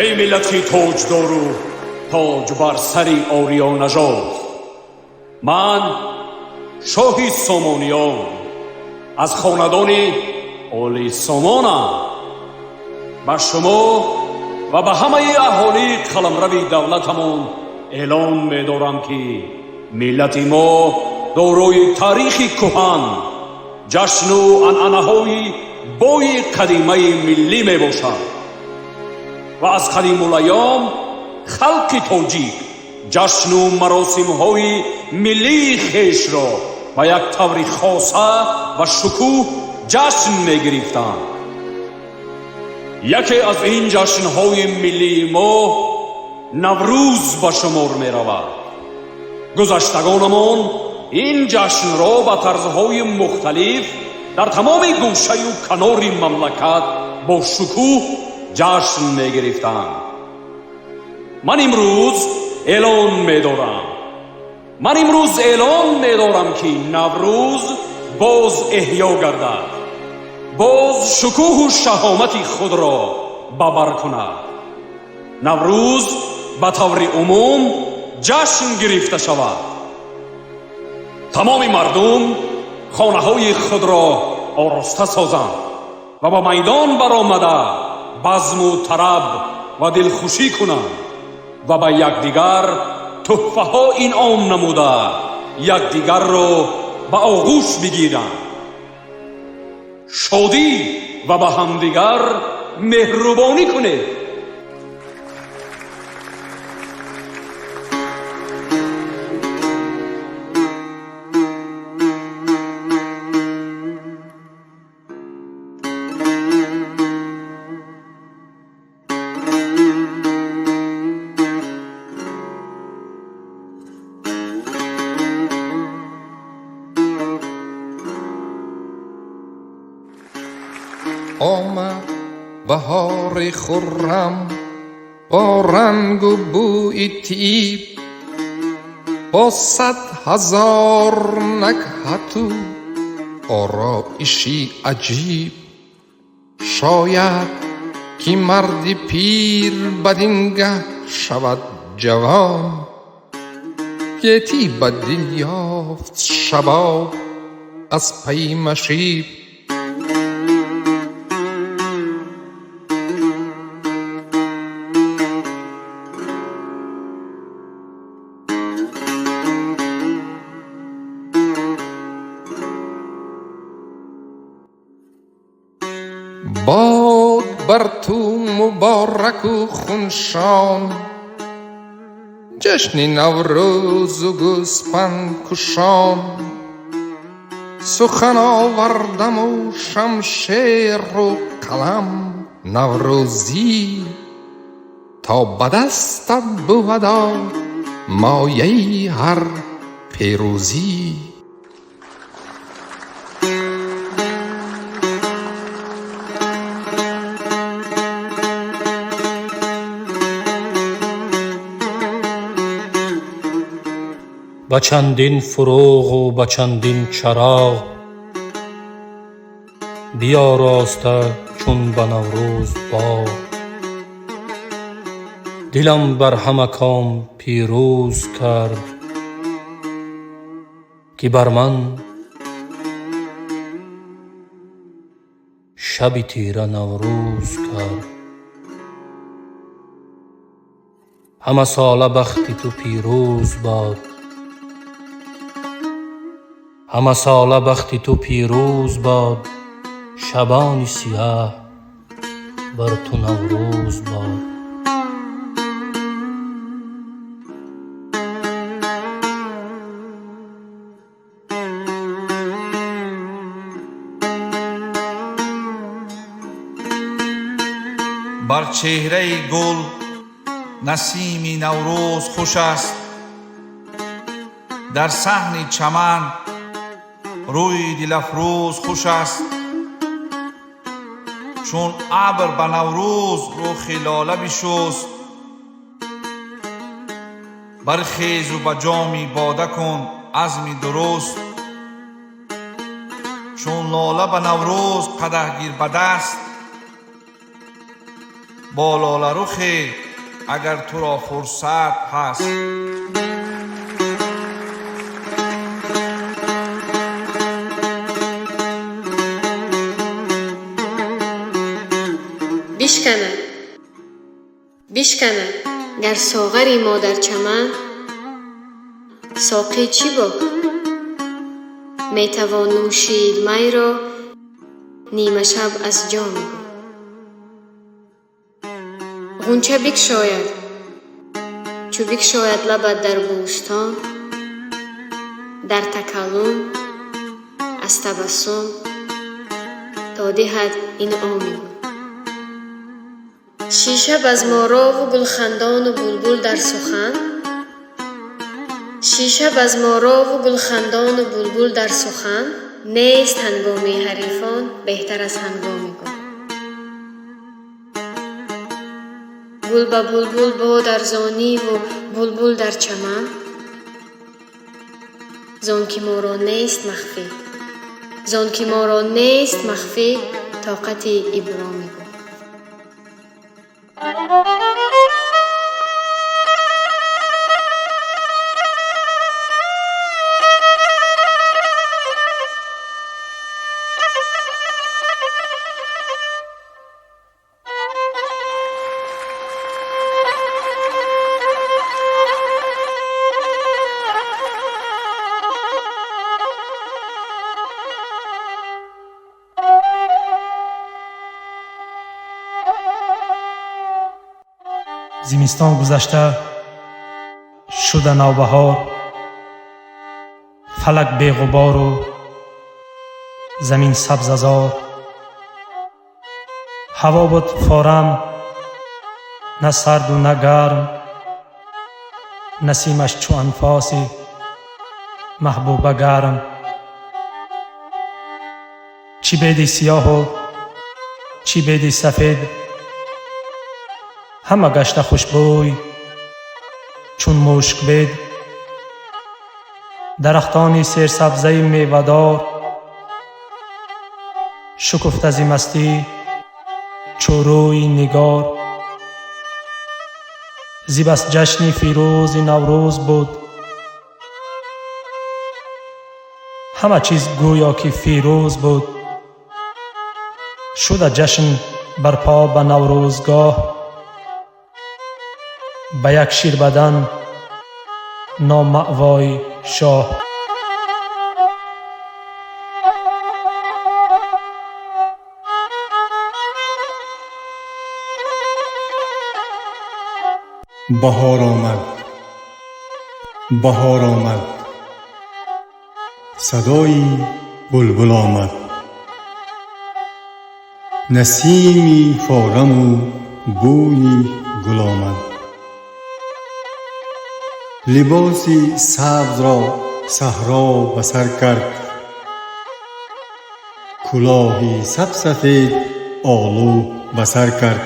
Эй миллати тоҷдору тоҷ бар сари ориёнажод, ман шоҳи Сомониён аз хонадони Оли Сомонам. Ба шумо ва ба ҳамаи аҳолии қаламрави давлатамон эълон медорам, ки миллати мо дорои таърихи кӯҳан, ҷашну анъанаҳои бои қадимаи миллӣ мебошад ва аз қадимулайём халқи тоҷик ҷашну маросимҳои миллии хешро ба як таври хоса ва шукӯҳ ҷашн мегирифтанд. Яке аз ин ҷашнҳои миллии мо Наврӯз ба шумор меравад. Гузаштагонамон ин ҷашнро ба тарзҳои мухталиф дар тамоми гӯшаю канори мамлакат бо шукӯҳ ҷашн мегирифтанд. Ман имрӯз эълон медорам, ман имрӯз эълон медорам, ки Наврӯз боз эҳё гардад, боз шукӯҳу шаҳомати худро ба бар кунад. Наврӯз ба таври умум ҷашн гирифта шавад. Тамоми мардум хонаҳои худро ороста созанд ва ба майдон баромада базму тараб ва дилхушӣ кунанд ва ба якдигар тӯҳфаҳо инъом намуда, якдигарро ба оғӯш бигиранд, шодӣ ва ба ҳамдигар меҳрубонӣ кунед. Омад баҳори хуррам бо рангу бӯи тиб, бо 100 000 накҳату ороиши аҷиб. Шояд ки марди пир бадин гаҳ шавад ҷавон, гетӣ ба дил ёфт шабоб аз пайи машиб. Бод бар ту мубораку хуншон ҷашни Наврӯзу гӯспандкушон. Сухан овардаму шамшеру қалам наврӯзӣ, то ба дастат бувадо мояи ҳар пирӯзӣ. Ба чандин фурӯғу ба чандин чароғ биёроста чун ба Наврӯз боғ. Дилам бар ҳама ком пирӯз кард, ки бар ман шаби тира Наврӯз кард. Ҳама сола бахти ту пирӯз бод, ҳама сола бахти ту пирӯз бод, шабони сиёҳ бар ту Наврӯз бод. Бар чеҳраи гул насими Наврӯз хуш аст. Дар саҳни чаман рӯи дилафрӯз хуш аст, чун абр ба Наврӯз рухи лола бишуст. Бархезу ба ҷоми бода кун азми дуруст, чун лола ба Наврӯз қадаҳ гир ба даст. Бо лоларухе агар туро фурсат ҳаст. Бишканад, бишканад гар соғари мо дар чаман, соқӣ чӣ бок? Метавон нӯшид майро нимашаб аз ҷоми гул. Ғунча бикшояд, чу бикшояд лабат дар бӯстон, дар такаллум аз табассум то диҳад инъоми гул. Шиша базморову гулхандону булбул дар сухан, шиша базморову гулхандону булбул дар сухан, нест ҳангоми ҳарифон беҳтар аз ҳангоми гул. Гул ба булбул бод арзониву булбул дар чаман, зон ки моро нест махфӣ, зон ки моро нест махфӣ тоқати иброми гул. Зимистон гузашта шуда навбаҳор, фалак беғубору замин сабзазор. Ҳаво буд форам, на сарду на гарм, насимаш чу анфоси маҳбуба гарм. Чӣ беди сиёҳу чӣ беди сафед, ҳама гашта хушбӯй чун мушкбед. Дарахтони серсабзаи мевадор шукуфта зи мастӣ чу рӯи нигор. Зи бас ҷашни фирӯзи Наврӯз буд, ҳама чиз гӯё ки фирӯз буд. Шуда ҷашн барпо ба Наврӯзгоҳ, ба як ширбадан номаъвои шоҳ. Баҳор омад, баҳор омад, садои булбул омад. Насими фораму бӯи гул омад. Либоси сабзро саҳро ба сар кард, кулоҳи сабсафед олу ба сар кард.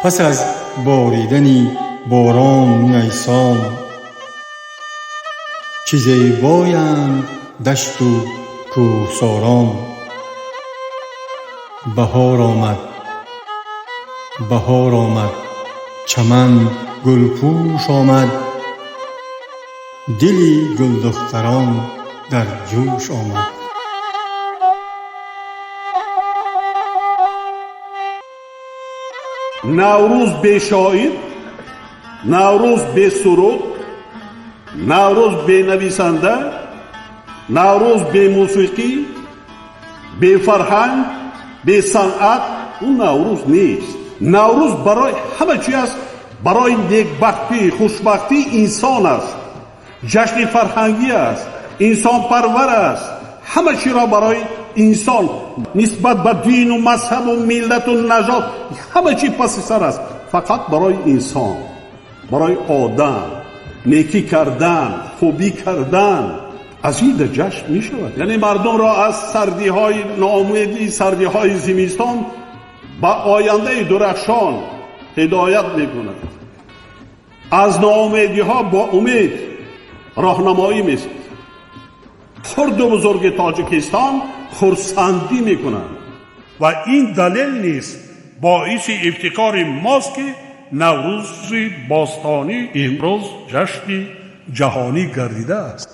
Пас аз боридани борону нисон, чӣ зебоянд дашту кӯҳсорон. Баҳор омад, баҳор омад, чаман гулпӯш омад, дили гулдухтарон дар ҷӯш омад. Наврӯз бе шоир, Наврӯз бе суруд, Наврӯз бе нависанда, Наврӯз бе мусиқӣ, бе фарҳанг, бе санъат ӯ Наврӯз нест. Наврӯз барои ҳама чи аст, барои некбахтӣ, хушбахтии инсон аст. Ҷашни фарҳангӣ аст, инсонпарвар аст. Ҳама чиро барои инсон нисбат ба дину мазҳабу миллату нажод ҳама чи паси сар аст, фақат барои инсон, барои одам. Некӣ кардан, хубӣ кардан, аз ин дар ҷашн мешавад. Яъне мардумро аз сардиҳои ноумедӣ, сардиҳои зимистон ба ояндаи дурахшон ҳидоят мекунад, аз ноумедиҳо бо умед роҳнамоӣ месозад. Хурду бузурги Тоҷикистон хурсандӣ мекунанд. Ва ин далел низ боиси ифтихори мост, ки Наврӯзи бостонӣ имрӯз ҷашни ҷаҳонӣ гардидааст.